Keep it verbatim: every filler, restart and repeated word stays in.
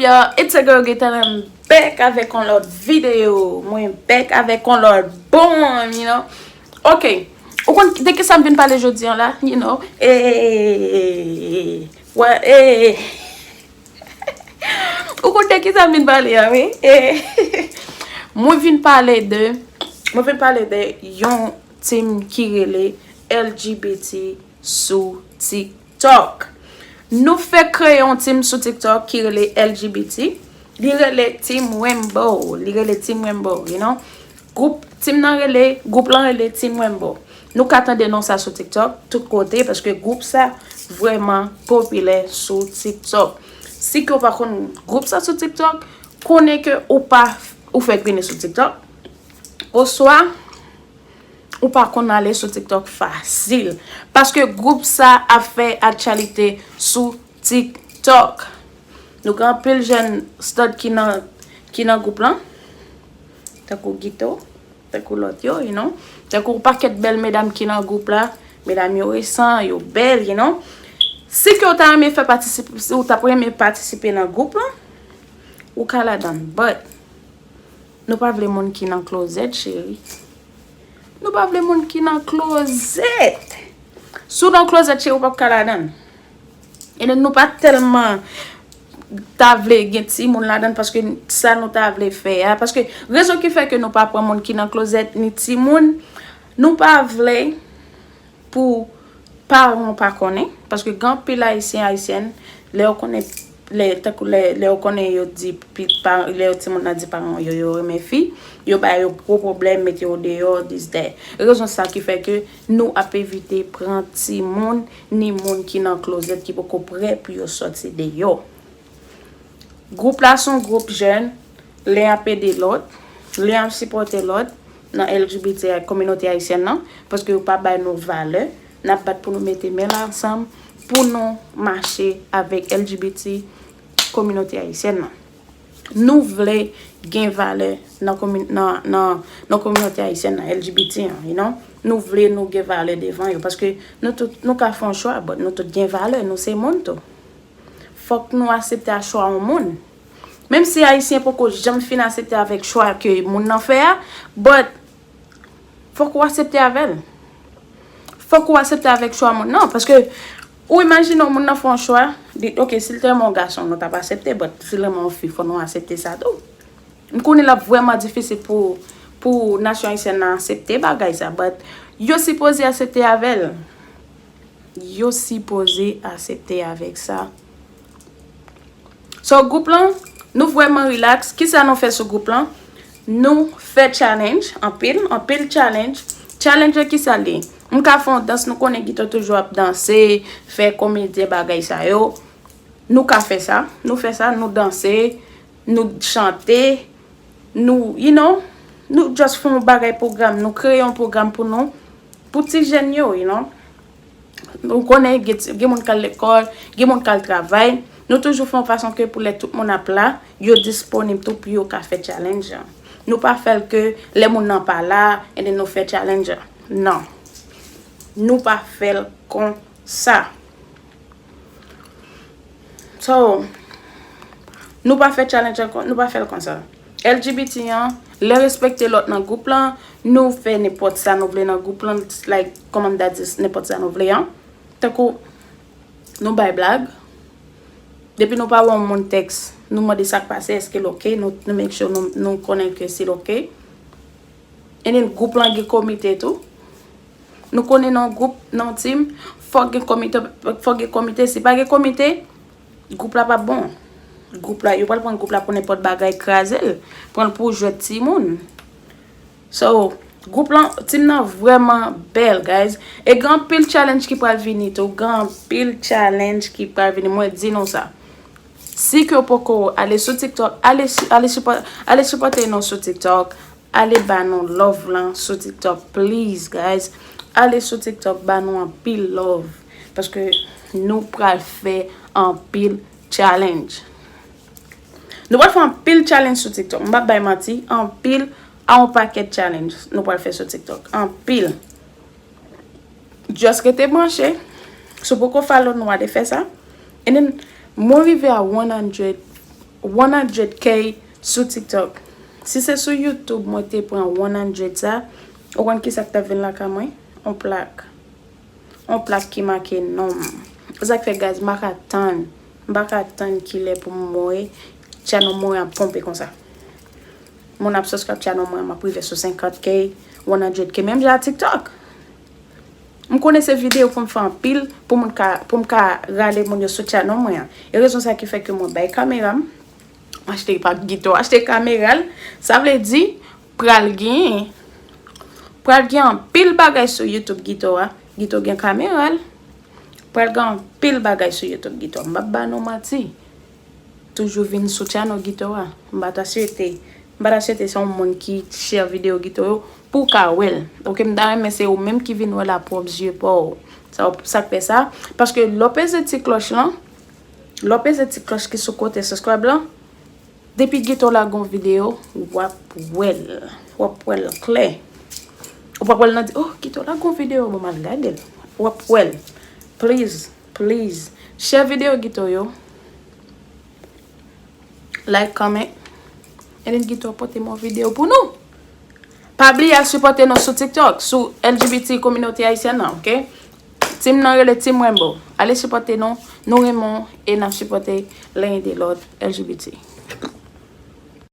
Uh, it's a girl Gaëtan, I'm back avèk yon lòt videyo. Mwen back avèk yon lòt bon, you know. Ok. Ou konn de ki sa m vin pale jodi an la, you know. Eh, wè, eh. Ou konn de ki sa m vin pale an, wi. Eh. Mwen vin pale de, mwen vin pale de yon team ki rele L G B T sou TikTok. Nou fèk kreye yon team sou TikTok ki rele L G B T. Li rele Team Rainbow. Li rele Team Rainbow, you know. Gwoup, team nan rele, gwoup lan rele Team Rainbow. Nou ka tande non sa sou TikTok, tout kote, paske gwoup sa vrèman popilè sou TikTok. Si ke w pa konn gwoup sa sou TikTok, konnen ke ou pa, ou fèk vini sou TikTok. Oswa, ou pa konn ale sou TikTok fasil. Paske gwoup sa ap fè aktyalite sou TikTok. Nou gen anpil jèn stud ki nan, ki nan gwoup lan. Tankou Gito, tankou lòt yo, you know. Tankou pakèt bèl medam ki nan gwoup la. Medam yo resan, yo bèl, you know. Si ke w ta renmen fè patisipe, si w t ap renmen patisipe nan gwoup lan, ou ka ladan. But, nou pa vle moun ki nan klozèt, cheri. Nou pa vle moun ki nan klozèt. Si w nan klozèt, cheri, ou p ap ka ladan. E nou pa tèlman ta vle gen timoun ladan paske sa nou ta vle fè a. Paske rezon ki fè ke nou pa pran moun ki nan klozèt ni timoun, nou pa vle pou paran w pa konnen, paske gen anpil Ayisyen, Ayisyèn, lè yo konnen, lè, tankou lè, lè yo konnen yo di, pi, pa, lè yo timoun nan di paran yo, yo renmen fi, yo ba yo gwo pwoblèm, mete yo deyò, this, that. Rezon sa ki fè ke nou ap evite pran timoun, ni moun ki nan klozèt ki poko prè pou yo sòti deyò. Gwoup la se yon gwoup jèn, len ap ede lòt, len ap sipòte lòt nan L G B T ak kominote ayisyèn nan, paske yo pa bay nou valè, n ap bat pou nou mete men la ansanm pou nou mache avèk L G B T kominote ayisyèn nan. Nou vle gen valè nan komi-, nan, nan, nan kominote ayisyèn nan, L G B T an, you know? Nou vle nou gen valè devan yo, paske nou tout, nou ka fè yon chwa, but nou tout gen valè, nou se moun tou. Fòk nou aksepte a chwa yon moun. Menm si Ayisyen poko janm fin aksepte avèk chwa ke moun nan fè a, but fòk ou aksepte avè l. Fòk ou aksepte avèk chwa moun nan, paske ou imajine w moun nan fè yon chwa, li, ok, si l te renmen yon gason, nou t ap aksepte, but si l renmen yon fi, fò nou aksepte sa tou. M konnen l ap vrèman difisil pou, pou nasyon ayisyèn nan aksepte bagay sa, but yo sipoze aksepte avè l. Yo sipoze aksepte avèk sa. So, gwoup lan, nou vrèman relax. Kisa nou fè sou gwoup lan? Nou fè challenge, anpil, anpil challenge. Challenge yo kisa l ye? M ka fè yon dans, nou konnen Gito toujou ap danse, fè komedyen bagay sa yo. Nou ka fè sa, nou fè sa, nou danse, nou chante, nou, you know, nou just fè yon bagay pwogram, nou kreye yon pwogram pou nou, pou ti jèn yo, you know. Nou konnen gen, gen moun k al lekòl, gen moun k al travay. Nou toujou fè yon fason ke pou lè tout moun ap la, yo disponib tou pou yo ka fè challenge an. Nou pa fè l ke lè moun nan pa la, and then nou fè challenge an. Non. Nou pa fè l konsa. So, nou pa fè challenge ankò, nou pa fè l konsa. L G B T an, lè respekte lòt nan gwoup lan, nou fè nenpòt sa nou vle nan gwoup lan, like, kòman m ta di, nenpòt sa nou vle an. Tankou, nou bay blag. Depi nou pa wè yon moun tèks, nou mande sa k pase, èske l ok, nou, nou make sure nou, nou konnen ke si l ok. And then gwoup lan gen komite tou. Nou konnen nan yon gwoup, nan yon team, fòk gen komite, fòk gen komite. Si pa gen komite, gwoup la p ap bon. Gwoup la, yo pral pran gwoup la pou nenpòt bagay, kraze l. Pran l pou jwèt timoun. So, gwoup lan, team nan vrèman bèl, guys. E gen anpil challenge ki pral vini tou. Gen anpil challenge ki pral vini. Mwen di nou sa. Si ke w poko ale sou TikTok, ale, si- ale, sipò- ale sipòte nou sou TikTok. Ale ba nou love lan sou TikTok, please, guys. Ale sou TikTok, ba nou anpil love. Paske nou pral fè anpil challenge. Nou pral fè anpil challenge sou TikTok. M p ap bay manti, anpil, a yon pakèt challenge nou pral fè sou TikTok. Anpil. Just rete branche. Si w poko follow nou, ale fè sa. And then, mwen rive a one hundred One hundred K sou TikTok. Si se sou YouTube mwen te pran one hundred sa, ou konn ki sa k t ap vin lakay mwen? On plak. On plak ki make non m. Sa k fè, guys, m pa ka tann. M pa ka tann kilè pou m wè channel mwen ap ponpe konsa. Moun ap subscribe channel mwen, m ap rive sou senkant K, one hundred K, menm jan a TikTok. M konnen se videyo pou m fè anpil, pou moun ka, pou m ka rale moun yo sou channel mwen an. E rezon sa ki fè ke mwen bay kamera m, m achte pa Gito, achte kamera l, sa vle di pral gen, pral gen anpil bagay sou YouTube Gito a. Gito gen kamera l, pral gen anpil bagay sou YouTube Gito. M p ap ba nou manti. Toujou vin sou channel Gito a. M pa ta swete, m pa ta swete se yon moun ki share videyo Gito yo pou w ka wè l. Oke, m ta renmen se ou menm ki vin wè l a pwòp zye pa w. Sa, sa k fè sa? Paske lè w peze ti klòch lan, lè w peze ti klòch ki sou kote subscribe lan, depi Gito lage yon videyo, w ap wè l. W ap wè l klè. Ou p ap wè l nan di, oh, Gito lage yon videyo, bon, m al gade l. W ap wè l. Please, please. Share videyo Gito yo. Like, comment. And then Gito pote m yon videyo pou nou. Pa bliye al sipòte nou sou TikTok, sou L G B T kominote ayisyèn nan, oke? Team nan rele Team Rainbow. Ale sipòte nou, nou renmen w e n ap sipòte l'un et l'autre L G B T.